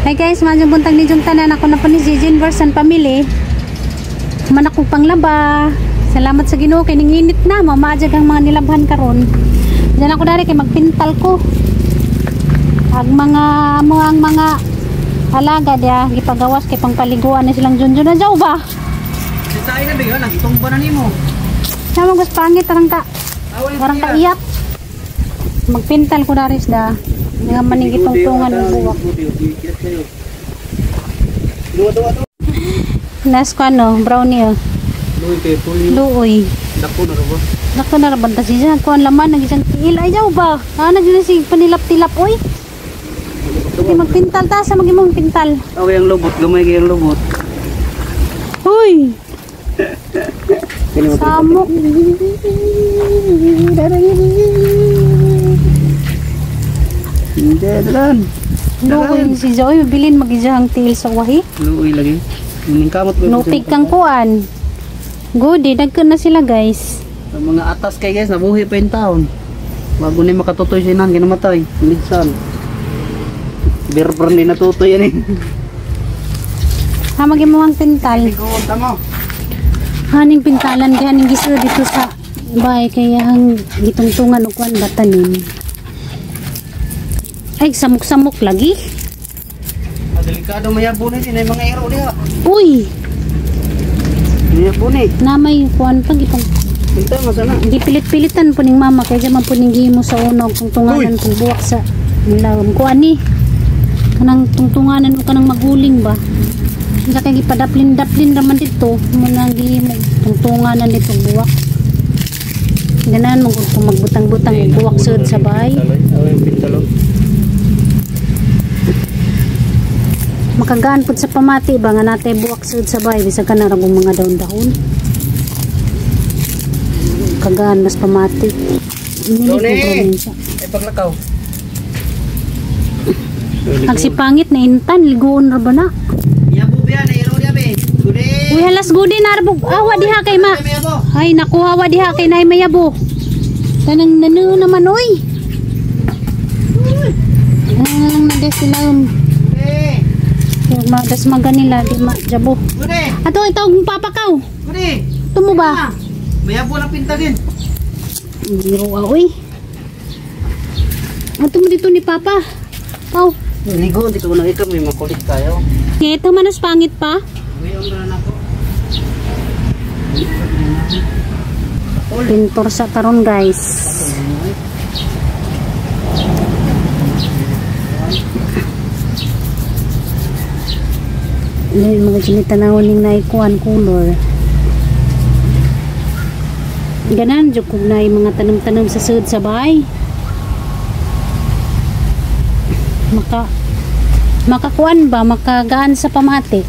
Hi guys, maayong buntag ninyong tanan. Ako na po ni Gigi Versan Family. Man akong panglaba. Salamat sa Ginoo kay ninginit na, mamadyag ang mga nilabhan karon. Diyan ako dari kay magpintal ko. Ang mga mo ang mga alaga dia gipagawas kay pangpaliguan na silang junjun na jaw ba. Sa na ba yun? Nagitumba na nimo. Sama gus pangit arang ka. Arang ka iyak. Magpintal ko dari da. Nga maning gitungtungan ng buwak. Nas ko ano, brownie oh. Luoy kay tuloy. Luoy. Dako na ra ba? Dako na ra banta siya. Kuan laman nag isang tiil ay jaw ba. Ana jud si panilap-tilap oy. Di magpintal ta sa magimong pintal. Okay ang lobot, gamay kay ang lobot. Huy. Samok. Hindi, dalan. Luoy si Joy, bilin magijahang tiil sa wahi. Luoy lagi. Ning kamot ko. Nupig kang kuan. Goody, dagko na sila guys. Ang mga atas kay guys, nabuhi pa yung taon. Bago ni makatutoy si nan, ginamatay. Minsan. Beer brand din natutoy yan eh. Ha, magimo ang pintal. Haning pintalan kaya haning giso dito sa bahay kaya ang gitungtungan og kuan batanin. Ay, samok-samok lagi. Delikado mayabo ni din ay mga ero diha. Uy. Mayabo ni. Na may kuan pa gitong. Pinta man sana. Gipilit-pilitan po ning mama kay man po ning gihimo sa unog tungtunganan kung buwak sa lawom kuan ni. Kanang tungtunganan o kanang maguling ba. Unsa kay gipadaplin-daplin ra man didto mo nang gihimo tungtunganan dito buwak. Ganahan mo kung magbutang-butang buwak sud sa bahay. Makagaan pud sa pamati ba nga natay buwak sud sa bahay bisag kana ra mga dahon-dahon. Kagaan mas pamati. Ay paglakaw. Ang sipangit na intan liguon ra ba na? Yabo biya na iro diya be. Gudi. Uy halas gudi na arbog. Awa diha kay ma. Ay naku hawa diha kay nay mayabo. Tanang nanu naman oy. Ang nade sila. Magas maganila di ma jabo. Ato itawag mong papakaw. Gudi. Tumo ba? Mayabo na pintagin. Zero oy. Ato mo dito ni papa. Pau. Ligo dito ko na ikaw may makulit kayo. Ito manos pangit pa. Pintor sa taron guys. Ngayon mga ginitanawon ning naikuan color. Ganan jud kung naay mga tanom-tanom sa sud sa bahay. Makakuan ba makagaan sa pamati.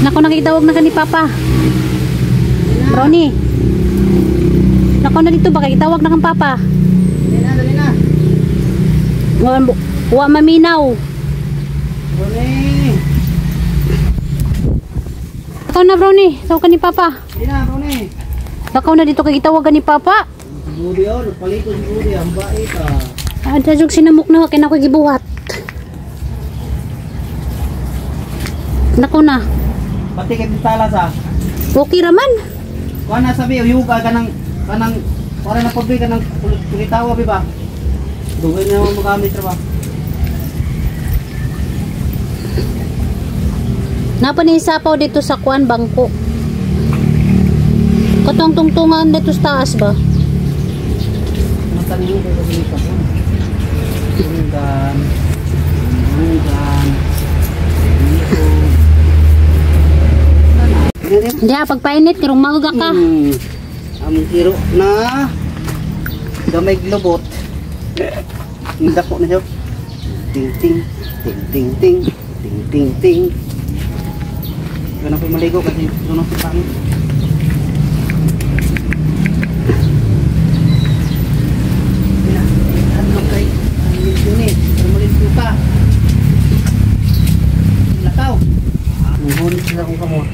Nako nakitawag na ka ni papa. Ronnie. Nako na dito ba kitawag na kang papa. Wa maminaw. Brownie. Ikaw na Brownie, tawag ka ni papa. Dali na Brownie. Ikaw na dito kay gitawag ka ni papa. Budi oh, nagpalito si Budi, ang bait ah. Ada jug sinamok na kay nako gibuhat. Nako na. Pati kay pintala sa. Okay ra man. Kuan na sabi yuga ka ng kanang para na pabri ka ng kulitawa bi ba? Dugay na mo magamit ra ba? Napa ni sapaw dito sa kuan bangko. Katong tungtungan dito sa taas ba? Matanin ko dito. Tunggan. Tunggan. Diha pagpainit karong mauga ka. Among kiro na gamay lobot. Dako na siya. Ting ting ting ting ting ting ting ting. Ganun po maligo kasi sunog sa pangit. Ano kay ang eh. Maligo ka. Lakaw. Muhunit sila kung kamot.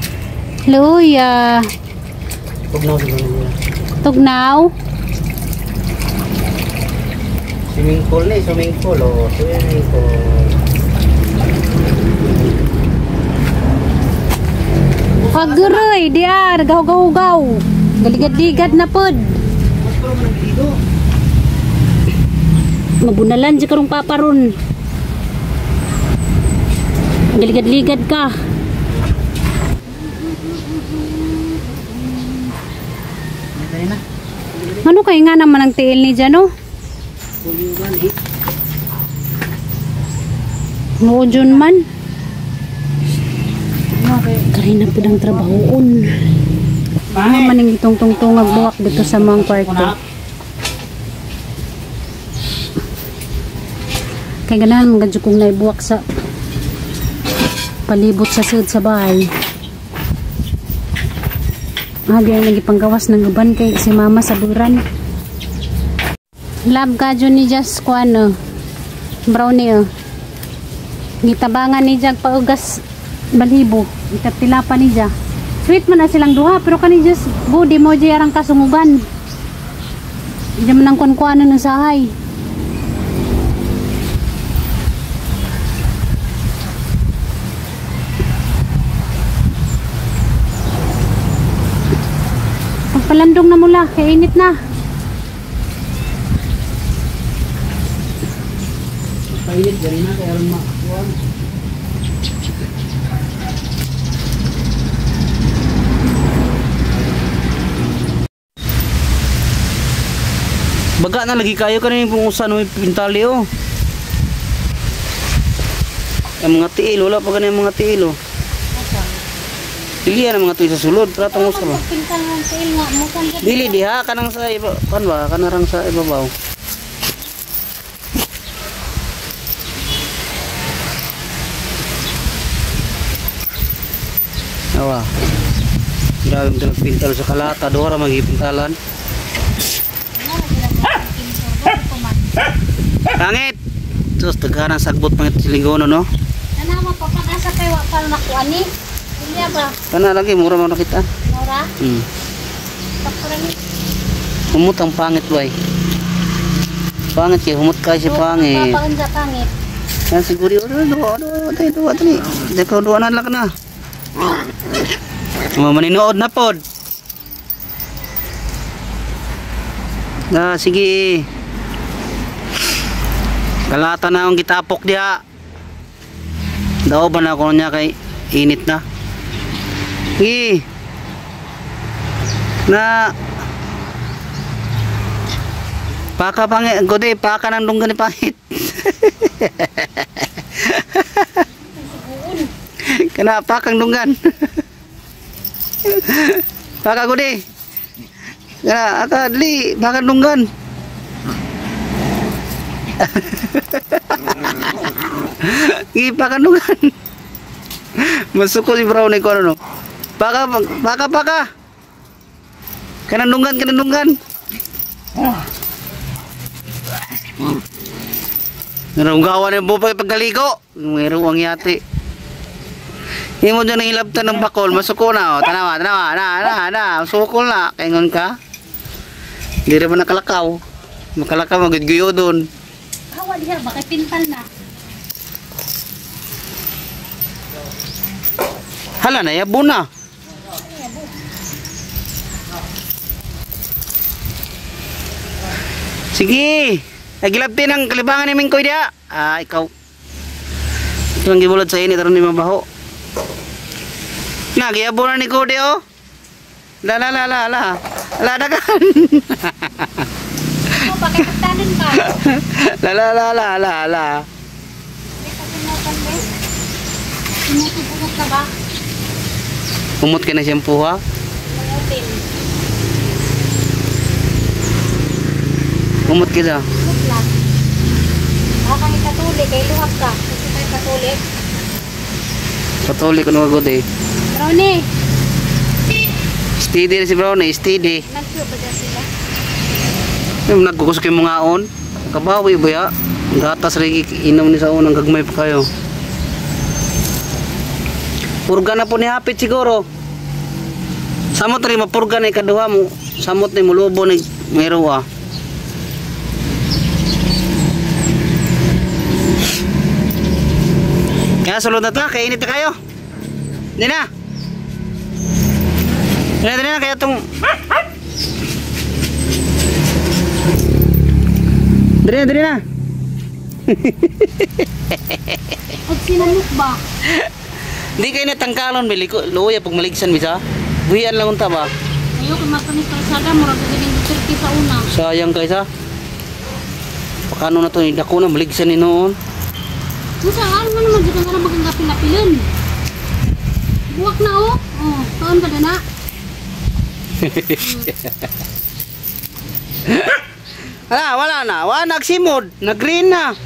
Luya. Tugnaw siguro nila. Tugnaw. Swimming pool ni, swimming pool oh, swimming pool. Agroy, diar, gaw-gaw-gaw. Galigad-ligad na pod. Mabunalan si karong paparon. Galigad-ligad ka. Ano kay nga naman ang tiil ni dyan, no? Noon man. Karina po ng trabahoon. Ano man ang itong tungtungag buwak dito sa mga kwarto. Kaya ganahan mga gadyo kong naibuwak sa palibot sa sud sa bahay. Agi ang nagipanggawas ng uban kay si mama sa buran. Love gadyo ni Jas kuano. Brownie oh. Gitabangan ni Jag paugas balibo. Itatilapan ni Ja. Sweet man na silang duha pero kani Jas budi mo jay arang kasungugan. Di man ang kuan-kuano ng sahay. Pagpalandong na mula, kay init na. Painit gani na kay aron makuan. Baga na lagi kayo kanin pong usan may pintali oh. Ang mga tiil, wala pa ganin mga tiil oh. Dili ang mga tiil sa sulod, tratong usa ba. Dili diha kanang sa iba, kan ba kanarang sa ibabaw. Awa. Grabe ang pintal sa kalata, duha ra magipintalan. Pangit. Sus, daghan ang sagbot pangit silingono no. Nanawa pa pag-asa kay wa pa nakuha ni. Unya ba? Kana lagi mura man nakita. Mura? Takura ni. Humot ang pangit bay. Pangit kay humot kay si pangit. Paunsa pangit. Yan siguro duha duha duha duha dali. Dako duha na lang na. Maninood na pod. Ah, sige. Kalata na akong gitapok diha. Daw ba na ako niya kay init na. Sige. Na paka pangit, gode paka nang dunggan ni pangit. Kana pakang dunggan. Paka gode. Kana aka dili pakang dunggan. Sige, pakang dunggan. Masuko si Brownie ko ano no. Paka paka paka. Kanang dunggan, kanang dunggan. Narunggawan yung bupay pagkaligo. Mayroong ang yati. Imo dyan ang ilabtan ng bakol. Masuko na. Oh. Tanawa, tanawa. Na, na, na. Sukol na. Kaingon ka. Hindi rin ba nakalakaw? Makalakaw, magudguyo dun. Hawa diha, baka pintal na. Hala na, yabo na. Sige. Nagilabtin ang kalibangan ni Mingkoy diha. Ah, ikaw. Ito ang gibulod sa init, aron ni mabaho. Na, giyabo na ni Cody, oh. La, la, la, la, la. La, dagan. Oh, bakit pagtanan ka? La, la, la, la, la, la. Tumutubunot na ba? Umot ka na siyang puha? Umutin. Umot ka na? Umot lang. Baka kang ikatuli, kay luhak ka. Gusto kayo katuli? Katuli ko na magod eh. Brownie! Steady na si Brownie, steady. Nagsiyo ba dyan sila? Yung nagkukusok yung mga on. Kabawi ba ya? Gatas rin inom ni sa unang gagmay pa kayo. Purga na po ni Hapit siguro. Samot rin mapurga na ikaduha mo. Samot ni mulubo ni mayroon ah. Na sulod na to, kay init na kayo. Di na. Di na, di na kaya tong. Dili na, dili na. Pag sinamok ba? Di kayo natangkalon, miliko, luya pag maligsan bisa. Buhian lang unta ba? Ayaw, kung mapanis kalsada, murag galing Duterte sa una. Sayang kay sa. Pakano na to, dako na maligsan ni noon. Kung saan mo naman dito nga na magangapil-apilin. Buwak na oh. Oh, taon ka na. Wala, wala na. Wala, nagsimod. Nag-green na.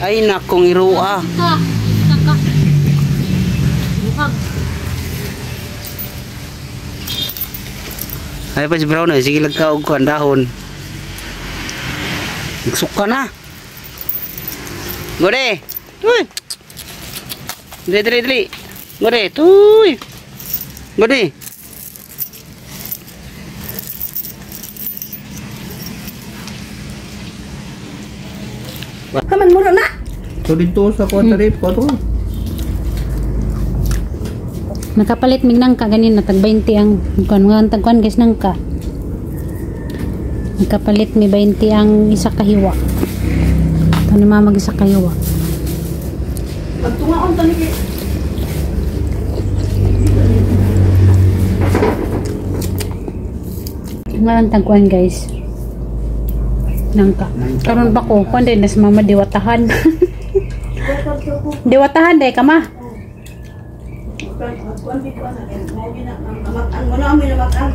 Ay, nakong irua. Ka, ka, ka. Buhag. Ay pa si Brown, eh. Sige lang ka og kuan dahon. Nagsuka na. Gore. Uy. Dili, dili, dili. Gore, tuy. Gore. Kaman mura na. So dito sa kuan tarif ko to. Nakapalit mig nangka ganin na tag 20 ang kuan nga tag kuan guys nangka. Nakapalit mi 20 ang isa ka hiwa. Ito ni mama isa ka hiwa. Magtungaon tani kay. Nga ang tag kuan guys. Nangka. Karon ba ko kuan din nas mama diwatahan. Diwatahan day ka ma. Makan mo na amoy na makan.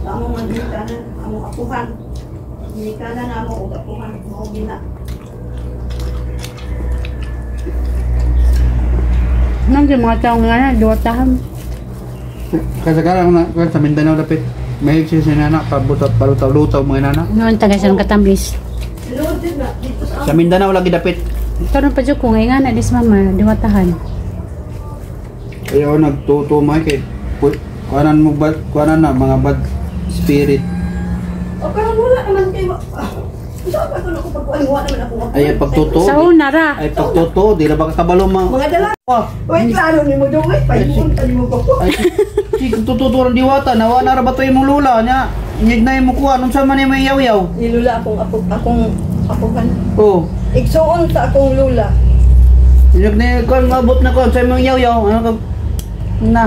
Amo man ginikanan, amo apuhan. Ginikanan amo og apuhan, mao gina. Nang mga tao nga na diwatahan. Kasagaran na sa Mindanao dapit. May siya si nana pabutat palutaw-lutaw mga nana. Noon tagay sa katamblis. Sa Mindanao lagi dapit. Karon pa jud ko nga na dis mama diwatahan. Ayaw nagtutumay kay kuanan mo ba kuanan na mga bad spirit. O karon wala naman kay sa pa ko pagkuan wala naman ako. Ay pagtotoo. Sa una ra. Ay pagtotoo di ra ba kakabalo ma. Mga dala. Wait klaro nimo do wait pahimuon ta nimo ko. Ay si tututuran diwata nawa na ra ba to imong lula nya. Inyag na imo kuan unsa man imong yaw-yaw. Ni lula akong apo akong apuhan. Oh. Igsuon sa akong lula. Inyag na kuan maabot na kuan sa imong yaw-yaw. Ano ka na.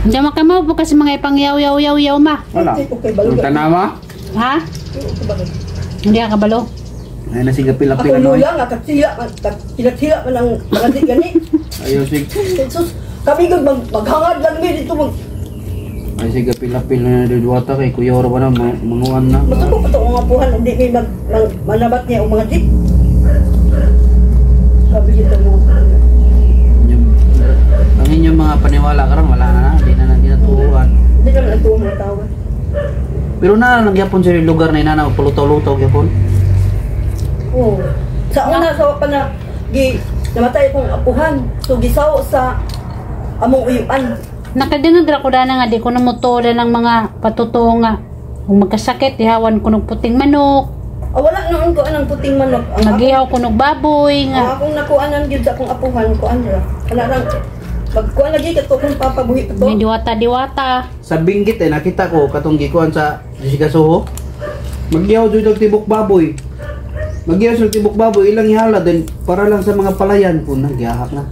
Hindi makamaw po kasi mga ipang yaw yaw yaw yaw ma. Wala. Okay, Tanawa? Ha? Hindi ka kabalo. Ay na siga pila-pila akong noy. lula nga katsila man man ang mga di gani. Ayo sig. Jesus, kami gud maghangad lang mi dito mag. Ay siga pila-pila na diwata kay kuya ora ba na manguan na. Masuko pa to ang apuhan hindi mi mag manabat niya og mga jeep. Sabi dito mo. Ang inyong mga paniwala karon wala na, di na di na tuuan. Hindi naman ang tuong mga tao. Pero na nagyapon sa lugar na inana palutaw-lutaw gyapon. Oo. Sa una sa pa na gi namatay akong apuhan. So gisaw sa among uyuan. Nakadungog ra ko dana nga di ko namuto ng mga patutuo nga. Kung magkasakit ihawan ko ng puting manok. Ah, wala noon ko anang puting manok. Ang Magihaw ko ng baboy ang nga. akong nakuanan gyud sa akong apuhan kuan ra. Kana rang magkuan lagi kato kung papabuhi pa to. May diwata-diwata. Sa Benguet eh nakita ko katong gikuan sa Jessica Soho. Magihaw jud og tibok baboy. Magihaw sa tibok baboy ilang ihala din para lang sa mga palayan po nagyahak na.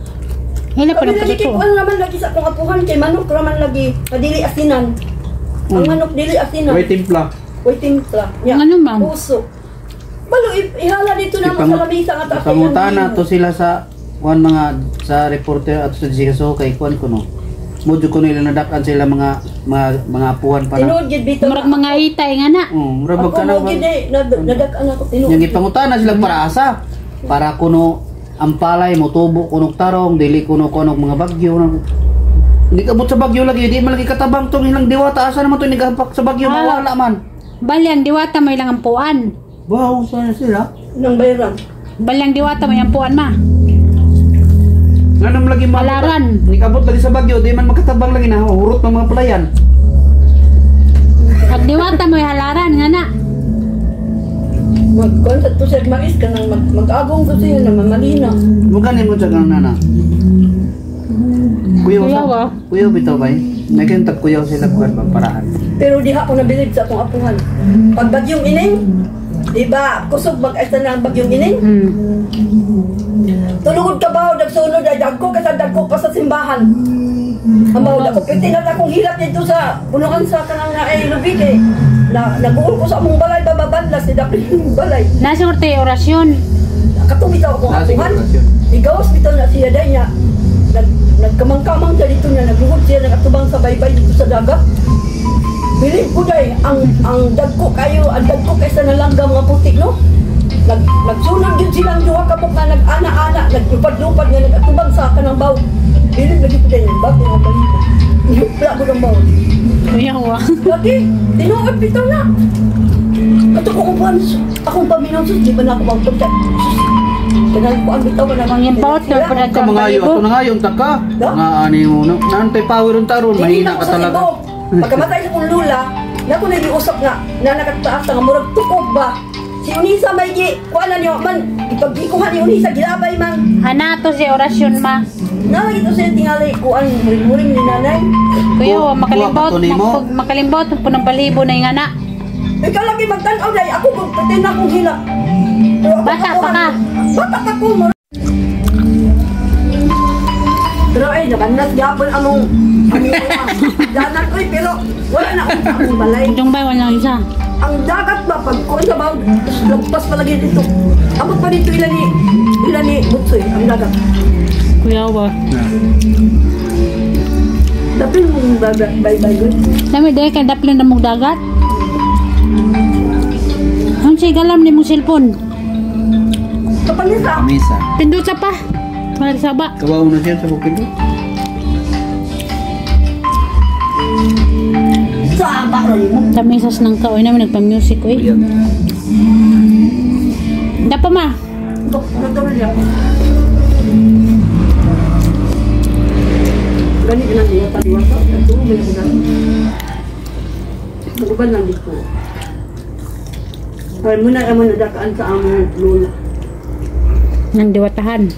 Hila pa ng Kami lagi patutuo. kuan naman lagi sa akong apuhan kay manok raman lagi kadili asinan. Ang manok dili asinan. Way timpla. Way timpla. Nya. Ano man? Puso. Balo ihala dito na sa lamisa nga taas. Pangutana to sila sa kuan mga sa reporter at sa Jessica Soho kay kuan ko no. Modyo ko nila nadakan sila mga mga apuhan pa na. Tinuod gyud bitaw. Murag mga itay nga na. Oh, murag Ako ka na. mo gyud eh nadak-an ako tinuod. Yang ipangutana sila para asa. Para kuno ang palay motubo kuno tarong dili kuno kuno mga bagyo. Hindi kabot sa bagyo lagi, di man lagi katabang tong ilang diwata asa naman to nigahampak sa bagyo mawala man. Bali ang diwata may lang ampuan. Wow, sana sila. Nang bayran. Bali ang diwata may ampuan ma. Nganong lagi Malaran. Nikabot lagi sa bagyo, di man makatabang lagi na hurot ng mga palayan. Pag diwata may halaran nga na. Magkuan sa to siya mais kanang mag-agong ko siya na mamalina. Mugani mo sa kanang nana. Kuyaw sa. Kuyaw, ah. Kuyaw bitaw bay. Nagkantag kuyaw sila kuan ba parahan. Pero diha ko nabilib sa akong apuhan. Pag bagyong ining, di ba kusog mag-asa na ang bagyong ining? Tulugod ka ba, nagsunod ay dagko kasi dagko pa sa simbahan. Ang bawo dako pwede na akong hilak dito sa punuan sa kanang na ay lubig eh. Na naguol ko sa among balay bababanlas ni dapit yung balay. Nasa orte orasyon. Katong bitaw akong Nasa apuhan. orasyon. Igawas bitaw na siya dahil niya. Nagkamang-kamang siya dito na nagluhod siya nagatubang sa baybay dito sa dagat. Bilib ko day ang dagko kayo, ang dagko kaysa nalanggam nga putik no. Nagsunod yun silang duha ka buok nga nag-ana-ana, naglupad-lupad nga nagatubang sa kanang baw. Bilib lagi ko day ng bago nga balita. Nihupla ko ng baw. Kuyaw ah. Lagi, tinuod bitaw na. Ato ko upuan, akong paminaw sus, di ba na ako magpagta. Sus, kanang kuan bitaw na Ang import na Sila. pala Ka mga ayo ato na ngayon ta ka. Da? Nga ani mo no. Nantay power taron Hindi mahina na ako ka sa talaga. Cebu. Pagkamatay sa kong lula, na ko nag-iusap nga, na nakataas nga, murag tukog ba? Si Unisa may gi, kuha na niyo, man, ipagikuha ni Unisa, gilabay man. Hanato si orasyon ma. Nalagi to siya tingali, kuan, muring-muring ni nanay. Kuyaw, Kuha makalimbot, ka to nimo. makalimbot po ng balibo na yung anak. Ikaw lagi magtanaw dahil ako, pati na akong hila. Pero ako- Bata pa ka. Bata pa ko, Pero ay, nabanat gapon among among danan ko pero wala na akong akong balay. Yung bay wala isa. Ang dagat ba, pag kuan sa baw, lagpas palagi dito. Abot pa dito ilan ni Butsoy, ang dagat. Kuyaw ah. Dapil mong bye-bye good. Dami dahil kay daplin na mong dagat. Ang sigalam ni mong cellphone. Kapag nisa, Misa. Pindot sa pa. Wala saba. Kawaw na siya sa bukid. Sa ba rin mo. Tamisas ng kaoy namin nagpa-music oy. Dapa ma. Ito, niya. Gani na niya taliwata. Nagturo ba yung gani? Naguban lang dito. Ay, muna ay muna dakaan sa among lula. Nang diwatahan.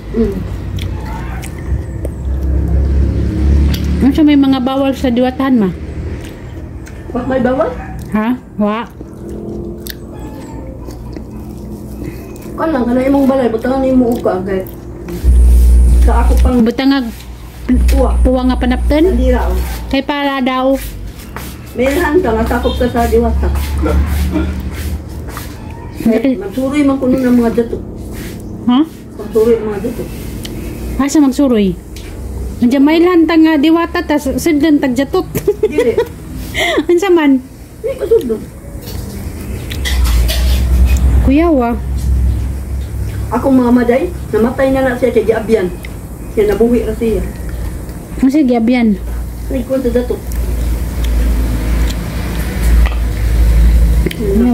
Ano siya may mga bawal sa diwatahan ma? Wa may bawal? Ha? Wa. Kan lang kana imong balay butangan nimo og ka kay sa ako pang Butangag puwa. puwa nga panapten. Bandira oh. Kay para daw. Mayroon ka nga sakop ka sa diwata. Kay magsuroy man kuno ng mga dato. Ha? Magsuroy ang mga dato. Asa magsuroy? Nandiyan may lantang nga diwata tas sudlan tagjatot. Dili. Unsa man? Di ka sudlo. Kuya wa. Akong mama day, namatay na na siya kay giabyan. Siya nabuhi ra siya. Unsa giabyan? Nagkuan sa dato.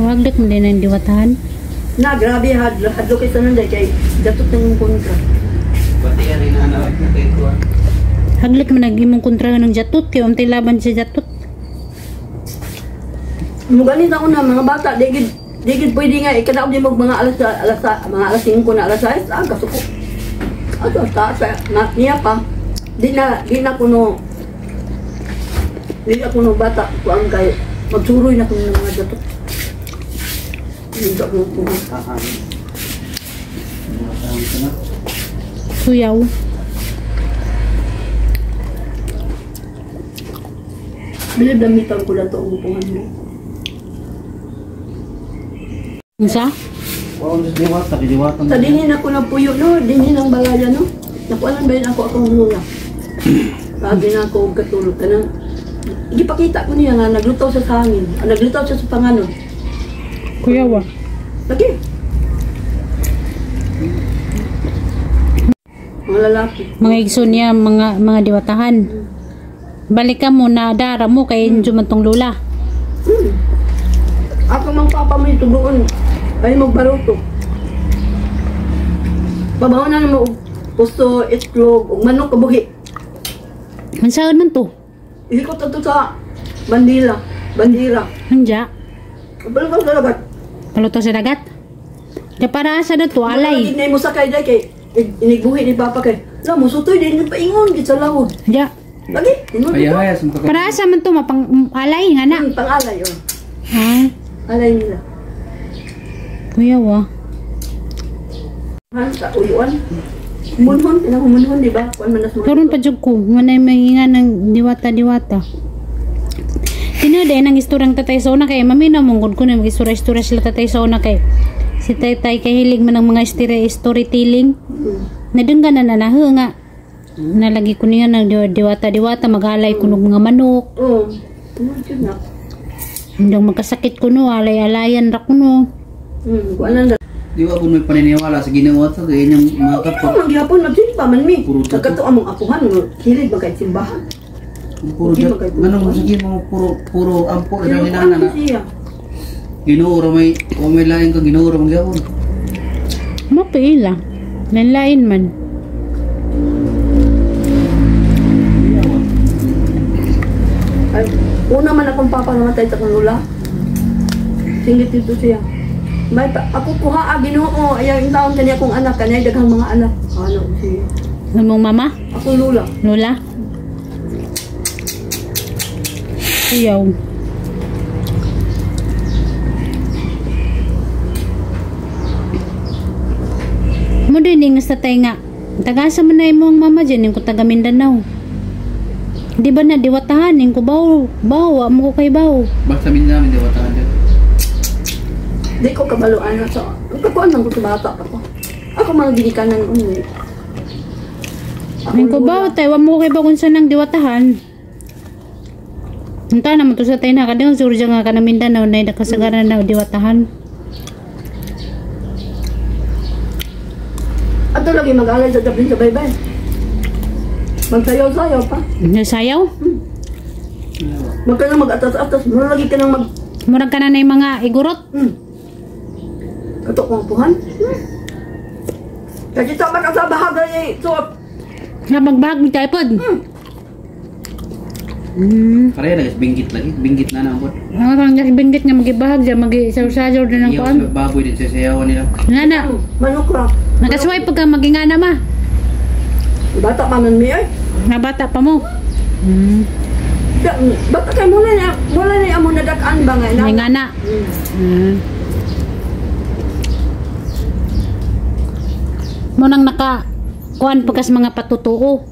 Wag mo din ang diwatahan. Na grabe hadlo hadlo kay sanan day kay datot na yung kontra. Pati rin na anak kay kuan. Haglik man nag imong kontra ng jatot kay untay laban sa jatot. Muganit ako na mga bata, di gid pwede nga ikadaog di mo mga alas alas mga alas 5 na alas 6, ah kasuko. Ato ta sa na, niya pa. Di na kuno bata kuang kay magsuroy na kuno ng mga datot. Hindi ako kuno. Tahan. Tahan ka na. Kuyaw. Bilib lamitan ko lang to ang upuan mo. Unsa? Wow, diwata, diwata. Sa dinhin ako ng puyo no, dinhin ang balaya no. Nakualan ba yun ako akong lula? Sabi na ako og katulog ka na. Gipakita ko niya nga naglutaw siya sa hangin. Ah, naglutaw siya sa panganon. Kuyaw ah. Lagi. Mga lalaki. Mga igsoon niya mga diwatahan. Balik ka mo na dara mo kay injo man tong lula. Ako mang papa mo tuguon. Ay magbaruto. Pabaw na mo og puso, itlog, ug manok kabuhi. Unsaon man to? Ihikot ato sa bandila, bandira. Anja. Balik sa dagat. Paluto sa dagat. Kaya para asa na to alay. Alay. Na mo sakay dai kay inigbuhi ni papa kay. La mo sutoy din paingon gid sa lawod. Ja. Lagi, ingon. Ayahayas mo ka. Para asa man to mapang alay nga na. Pangalay oh. Ha? Alay nila. Kuya wa. Han sa uyuan. Munhon, pinahumunhon, di ba? Kuan man nas mga. Karon pa jud ko, manay may nga ng diwata-diwata. Tinuod ay nang istorang tatay sa una kay maminaw mong gud ko na mag-istorya-istorya sila tatay sa una kay si tatay kahilig man ng mga storytelling. Nadunggan na nanaho nga nalagi ko niya ng diwata-diwata mag-alay kunog mga manok. Oo. Ano jud na? Hanggang magkasakit kuno, alay-alayan ra kuno. Kuan lang. Di ba kung may paniniwala sa Ginoo to kay inyong mga Ikaw kapwa. man gihapon magsimba man mi. Puro dato. Nagkato among apuhan mo, hilig man kay simbahan. Puro jat. Ganun sige mga puro puro ampo Pero ilang kuan inana na. siya. Ginoo ra may o may lain ka Ginoo ra magyapon. Mapaila. Lain-lain man. Ay, una man akong papa namatay sa akong lula. Singgit dito siya. May pa, ako kuha ah, Ginoo, ayaw yung taon kaniya akong anak, kaniya daghang mga anak. Ano siya? Namong mama? Akong lula. Lola? Ayaw. Mo din nga sa tay nga. Tagasa man na imong mama dyan, yung ko taga Mindanao. Di ba na diwatahan, yung ko baw, baw, mo ko kay baw. Basta min namin diwatahan dyan. Di ko kabalo ano so, ang kakuan man ko sa bata pa ko. Ako mga ginikanan ko ni. Yung ko baw, tay, wa mo ko kay baw kung saan ang diwatahan. Unta naman to sa tay na, kadang surja nga ka na Mindanao, na nakasagaran na diwatahan. Ato lagi mag-alay sa Dublin sa baybay. Magsayaw-sayaw pa. Nasayaw? Magka nang mag-atas-atas, mura lagi ka nang mag... Murag ka na na yung mga igurot. Kato kong puhan. Kasi sama ka sa bahagay, so, Nga magbahag mo tayo pod. Pareha na guys, binggit lagi. Binggit na na po. Ang kang binggit nga magibahag dyan, mag-isaw-sayaw din ang Iyaw kuan. sa baboy din sa sayawan nila. Nga na, manok ra. nakasuway pagka magingana ma. Bata pa man mi ay. Nga bata pa mo. Bata kay mula na amo nadakaan ba nga na. May nga na. Mo nang naka kuan pagkas mga patutuo.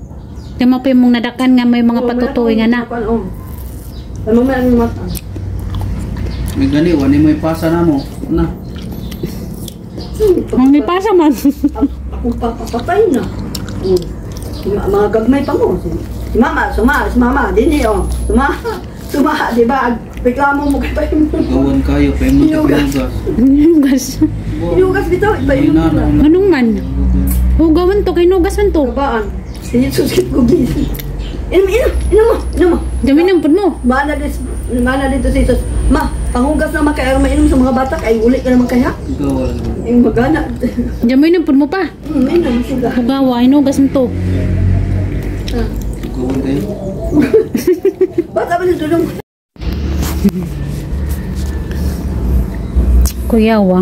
Kaya mo pa yung mong nadakan nga may mga patutuo nga na. Ano man ang mata. May gani, wala mo ipasa na mo. Na. Ang ipasa man. Akong papapatay na. Mga gagmay pa mo. Si mama, suma, si mama, dinhi oh. Suma, suma, di ba? Reklamo mo kay pa mo. Gawan kayo, paimon ka Hinugas. pinugas. Hinugas. Hinugas bitaw, ipainom Ay, na. Anong man? Hugawan to, kinugas man to. Kabaan. Si Jesus kit ko gis. Inom, inom, inom mo, inom mo. Dami ng pud mo. Mana dito si Jesus. Ma, panghugas na makaya mainom sa mga bata kay uli ka naman kaya. Gawan. Yung magana. Dami ng pud mo pa. Inom sila. Hugawa, hinugas man to. Gawan kayo. Bata ba dito dong? Kuyawa.